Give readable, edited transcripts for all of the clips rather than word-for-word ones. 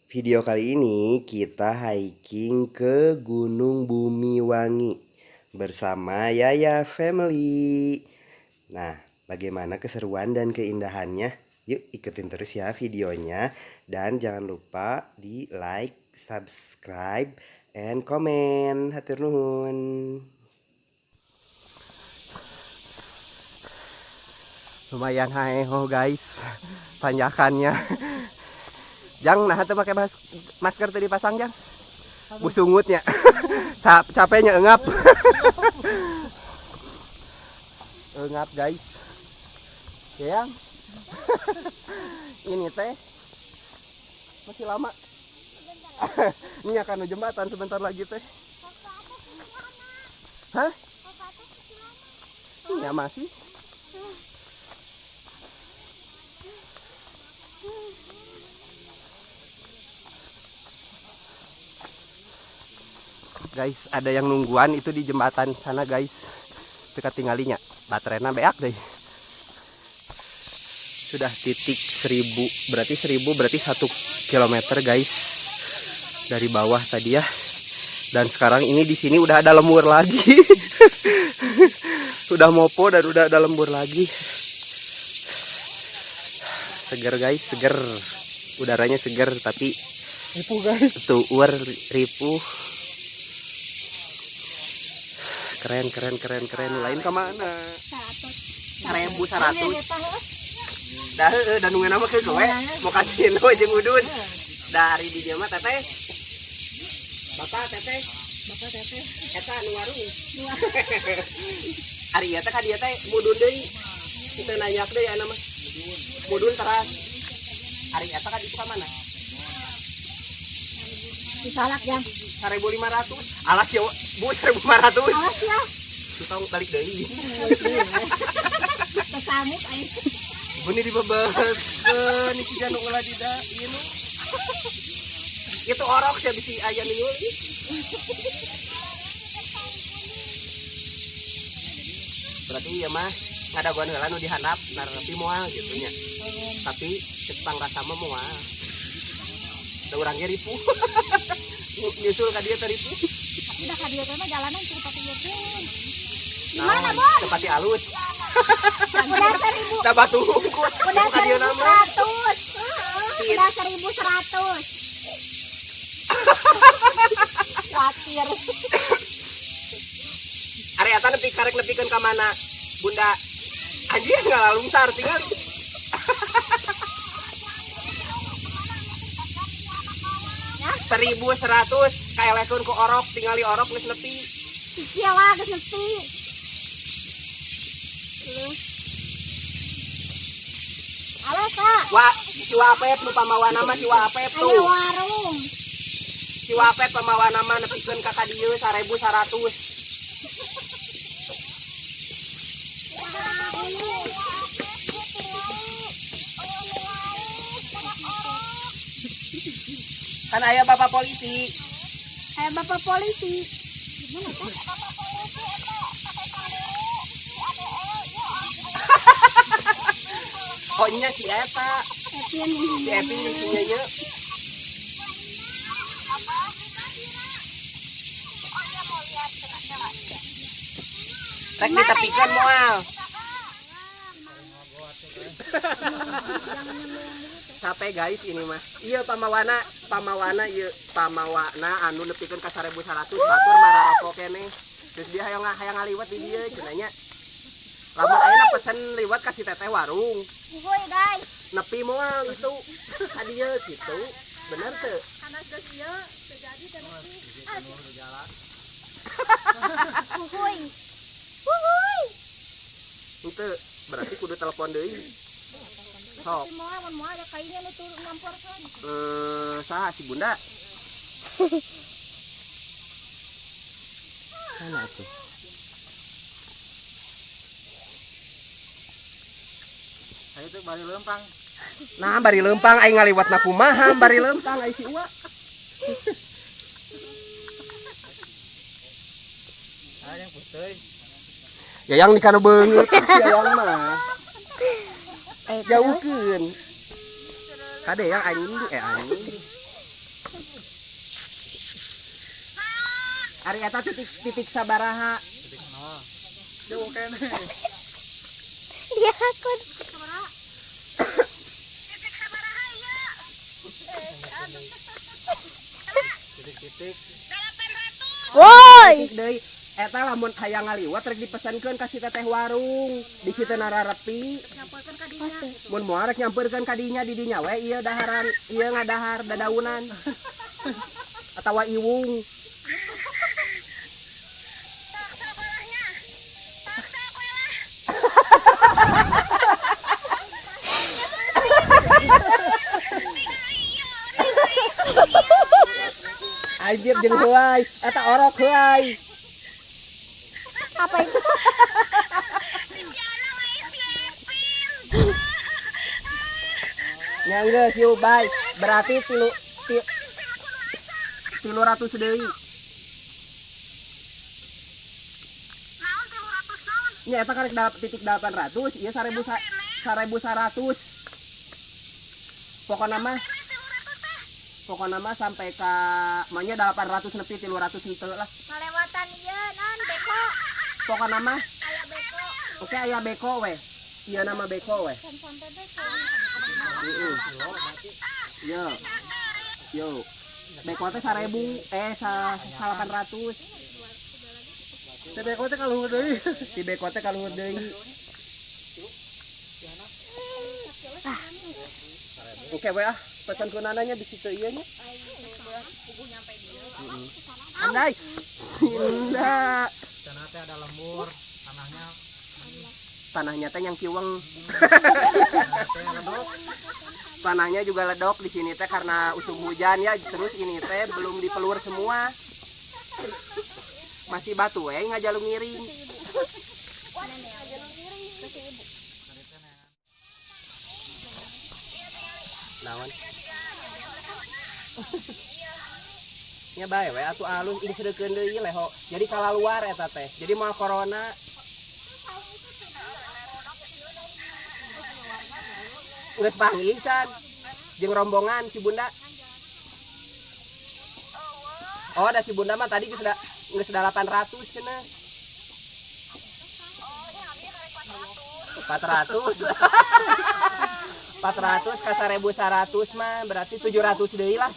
Video kali ini kita hiking ke Gunung Bumiwangi bersama Yaya Family. Nah, bagaimana keseruan dan keindahannya? Yuk ikutin terus ya videonya. Dan jangan lupa di like, subscribe, and comment. Hatur nuhun. Lumayan haeho guys, tanjakannya. Jang, nah itu pakai masker tadi pasang jang. Busungutnya. Capeknya engap. Engap guys. Ya. Ini teh masih lama. Ini akan jembatan sebentar lagi teh. Hah? Iya masih. Guys, ada yang nungguan itu di jembatan sana guys. Dekat tinggalinya. Baterainya beak deh. Sudah titik 1000, berarti 1000 berarti 1 kilometer guys. Dari bawah tadi ya. Dan sekarang ini di sini udah ada lembur lagi. Sudah mopo dan udah ada lembur lagi. Seger guys, seger. Udaranya seger tapi ripuh guys. Tuh uar ripuh. Keren keren keren keren. Lain kemana? 1100. Dah heeh, dan nungguin nama ke kowe. Mau kasino jeung udun. Dari di dieu mah teteh. Bapak teteh. Bapak teteh. Eta nu warung. Ari ieu teh ka dieu teh mudun deui. Kita nanyak deui aya mah. Mudun teras. Ari eta ka ditu ka mana? Disalak jang. 1500. Alas ya, Bu, 1500. Awas ya. Tutong balik deui. Kesamuk aing. Buni dibebeskeun iki janu ulah dida ieu nu. Itu orok sia bisi aya nu nyuli. Berarti ieu mah ngadagoan heula nu dihandap narepi moal gitu nya. Tapi cek pangrasa mah moal. Da urang ge ripuh. Nyusul ka dieu teh ripuh. Tapi dah ka dieu teh mah jalanan cukup pati ieu teh. Di mana, Bon? Tepati alus. Udah 1000. Da batu hungkul. Udah Ka dieu nama. 1100. Udah 1100. Khawatir. Ari eta nepi karek nepikeun ka mana? Bunda. Anjir ngalalungsar tinggal. Ya. 1100 kaelekeun ku orok tingali orok geus nepi. Iya lah geus nepi. Halo Kak. Wa si Wapep nu pamawana mah si Wapep tuh. Aya warung. Si Wapep pamawana mah nepikeun ka dieu 1100. Kan aya bapak polisi. Aya bapak polisi. Oh nya si eta. Epin. Si Epin jeung si Nyenye. Rek ditepikeun moal. Capek guys ini mah. Iya pamawana, pamawana ieu pamawana anu nepikeun ka 1100 batur mararoko keneh. Terus dia hayang hayang ngaliwat di dieu cenah nya. Lamun ayeuna pesen liwat ka si teteh warung. Uhuy guys. Nepi moal itu ka dieu kitu. Bener teu? Kanas geus ieu terjadi teh nepi. Uhuy. Uhuy. Henteu, berarti kudu telepon deui. Sok. Tapi moal mun moal ada kainya nu turun ngamporkeun. Saha si Bunda? Mana tuh? Ayo tuh bari lempang. Nah, bari lempang aing ngaliwatna kumaha bari lempang aing si Uwa. Hayang puteuy. Yayang di kana beungeut yayang mah. Jauhkeun. Kade yang anjing anjing. Ari eta titik sabaraha? Titik 0. Jauh keneh. Dia akun. Titik sabaraha ieu? Titik-titik. 800. Woi. Titik deui. Eta lamun hayang ngaliwat rek dipesankeun ka si teteh warung. Di situ nararepi. Nyamperkeun ka dinya gitu. Mun moal rek nyamperkeun ka dinya di dinya we ieu daharan, ieu ngadahar dadaunan. Atawa iwung. Sok sabarahnya. Paksa we lah. Anjir jeung heuay, eta orok heuay. Apa itu? Si Piana mah siapin. Nya geus yuk bye. Berarti 300 deui. Naon 300 naon? Nya eta karek titik 800, ieu 1100. Pokona mah 300 teh. pokona mah sampai ka manya 800 nepi 300 henteu lah. Kalewatan ieu non beko. Pokona mah Aya beko. oke aya beko we. Ieu nama beko we. Can sampai beko. Heeh. Yo. Yo. Beko teh 1000 800. Si beko teh kaluhur deui. Si beko teh kaluhur deui. Oke we ah, pesan kunananya di situ ieu nya. Andai. Indah. Tanah teh ada lembur, tanahnya Tanahnya teh yang kiweng. tanah teh ledok. Tanahnya juga ledok di sini teh karena usum hujan ya. Terus ini teh belum dipelur semua. Masih batu we ngajalung ngiring. Naon? Nya bae we atuh alus ini sedeukeun deui leho. Jadi kalaluar eta teh. Jadi moal corona. Geus panggih can jeung rombongan si Bunda. Oh, da si Bunda mah tadi geus 800 cenah. 400. 400 ka 1100 mah berarti 700 deui lah.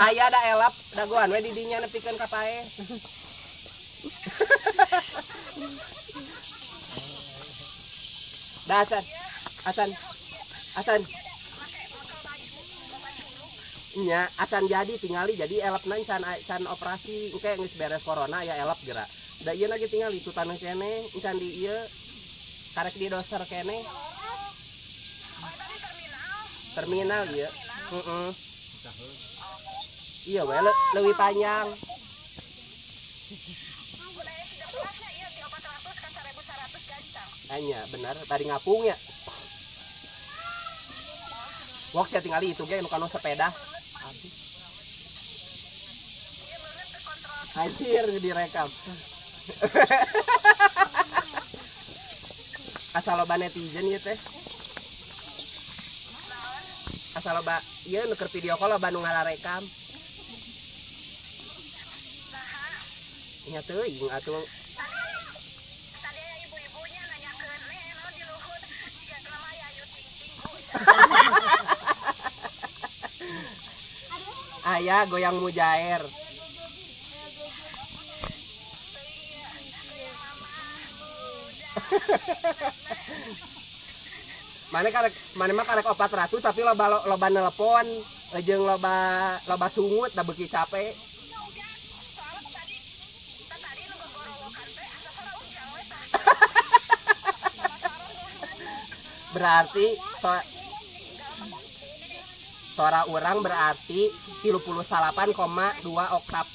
Aya da elap dagoan we di dinya nepikeun ka paeh. Da acan. Acan. Acan. Nya acan jadi tingali jadi elapna can operasi engke geus beres corona ya elap geura. Da ieu lagi tingali tu taneuh keneh can di ieu karek di doser keneh. Terminal ieu. Heeh. Iya we leuwih panjang. Hanya benar tadi ngapung ya. Wok saya tinggali itu ge nu kanu sepeda. Anjir direkam. Asal loba netizen ieu teh. Asal loba ieu nu keur video call loba nu ngalarekam. Nya teuing atuh. Tadi ibu-ibunya nanyakeun naon di luhur jiga nama Ayu Ting Ting. Aya goyang mujair. Mana karek mana mah karek 400 tapi loba nelpon jeung loba sungut da beuki capek. Berarti suara orang berarti 38,2 oktav.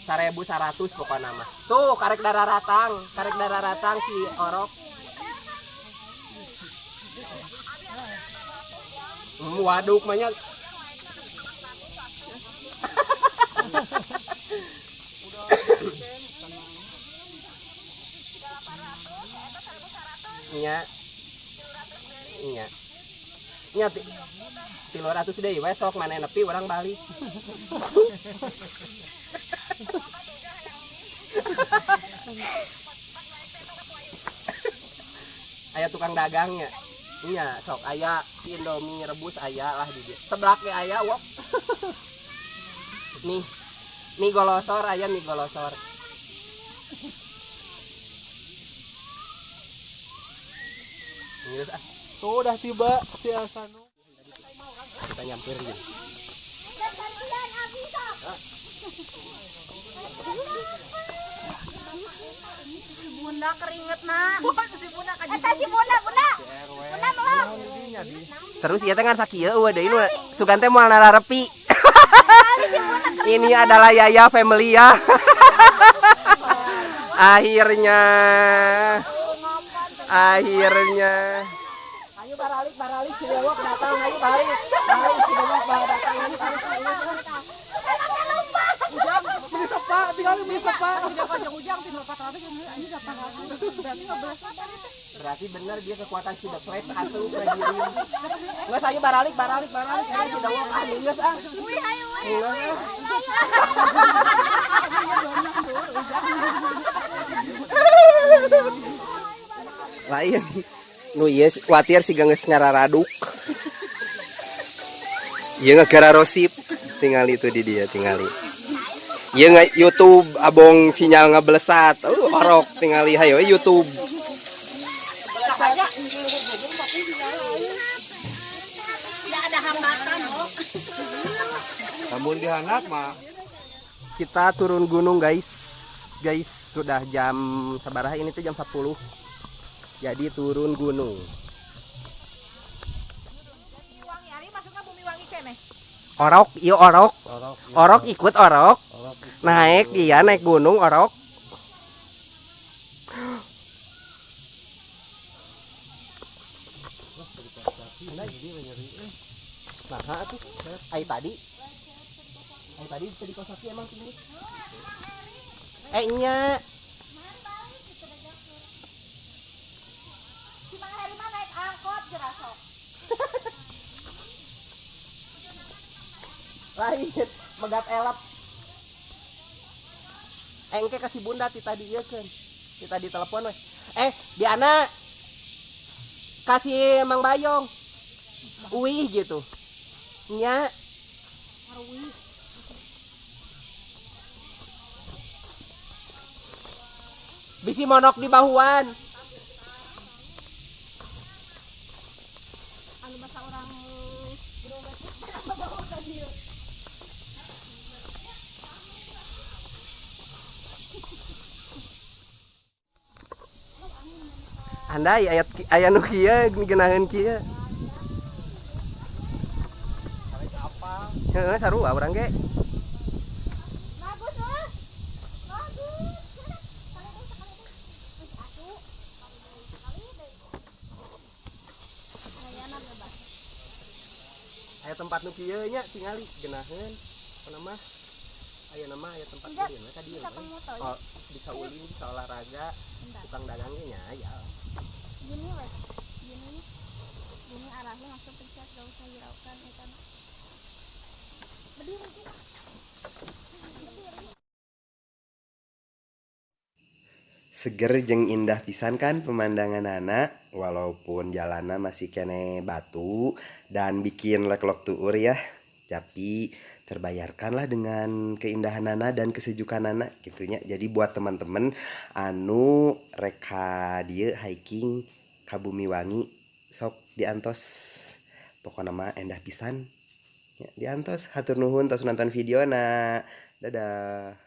1100 pokoknya mah. Tuh karek darah ratang si orok. Waduk banyak. Nya. Nya. Nya 300 deui we sok maneh nepi urang balik. Aya tukang dagangnya. Nya sok aya Indomie rebus aya lah di dieu. Seblak ge aya wok. Nih. Mie golosor aya mie golosor. Geus ah. Tuh udah tiba si Asanu. Kita nyamper gitu. Bunda keringet nak. Si Bunda eta si Bunda, Bunda. Bunda melong. Terus ieu teh ngan sakieu eueuh deui nu sugan teh moal nararepi. Ini adalah Yaya family ya. Akhirnya. Akhirnya. Ayo baralik baralik Cilewok datang, ayo balik. Balik Cilewok datang, ayo balik. Ujang, beli sepa, tinggal beli sepa. Ujang tinggal 400, ini 800. Berarti 15. Berarti bener dia kekuatan si The Flash atuh prajurit. Geus ayo baralik baralik baralik ayo Cilewok ah geus ah. Wih, ayo wih. Lain nu ieu kuatir siga geus ngararaduk. Ieu ngagararosip tingali itu di dia tingali. Ieu nge YouTube abong sinyal ngablesat. Orok tingali hayo YouTube. Tidak ada hambatan, oh. Namun di handap mah. Kita turun gunung, guys. Guys, sudah jam sabaraha ini tuh jam 10. Jadi turun gunung. Bumi Wangi, ari masukna Bumi Wangi keneh. Orok, ieu orok. Orok. Orok ikut orok. Orok ikut. Naik iya naik gunung orok. Nah, atuh. Ai tadi. Ai tadi tadi kosaki emang tinggi. Nya. Si Mang Heri mah naik angkot geura sok. Lain megat elap. Engke kasih bunda ti tadi ieu keun. Ti tadi telepon we. Diana kasih Mang Bayong. Uih gitu. Nya. Bisi monok di bahuan. Anu masa orang berobat bawa ka dieu. Andai ayat aya nu kieu geunaheun kieu. Heeh, sarua urang ge. Bagus lah. Bagus. Sekali deh, sekali deh. Wih, atuh. Sekali deh. Ayana bebas. Aya tempat nu kieu nya tingali geunaheun. Apa nama? Aya nama aya tempat Enggak, ulin we ka dieu bisa we. ketemu toy. Oh, bisa ulin, bisa olahraga, Bentar. tukang dagang ge nya aya. Gini weh. Gini. Gini arahnya langsung pencet, gak usah hiraukan eta. Berdiri. Berdiri. Seger jeung indah pisan kan pemandangan anak walaupun jalanna masih kene batu dan bikin leklok tuur ya, tapi terbayarkanlah dengan keindahan nana dan kesejukan nana gitunya. Jadi buat teman-teman anu reka dieu hiking ka Bumi Wangi sok diantos, pokokna mah endah pisan ya, diantos. Hatur nuhun tos nonton videona, dadah.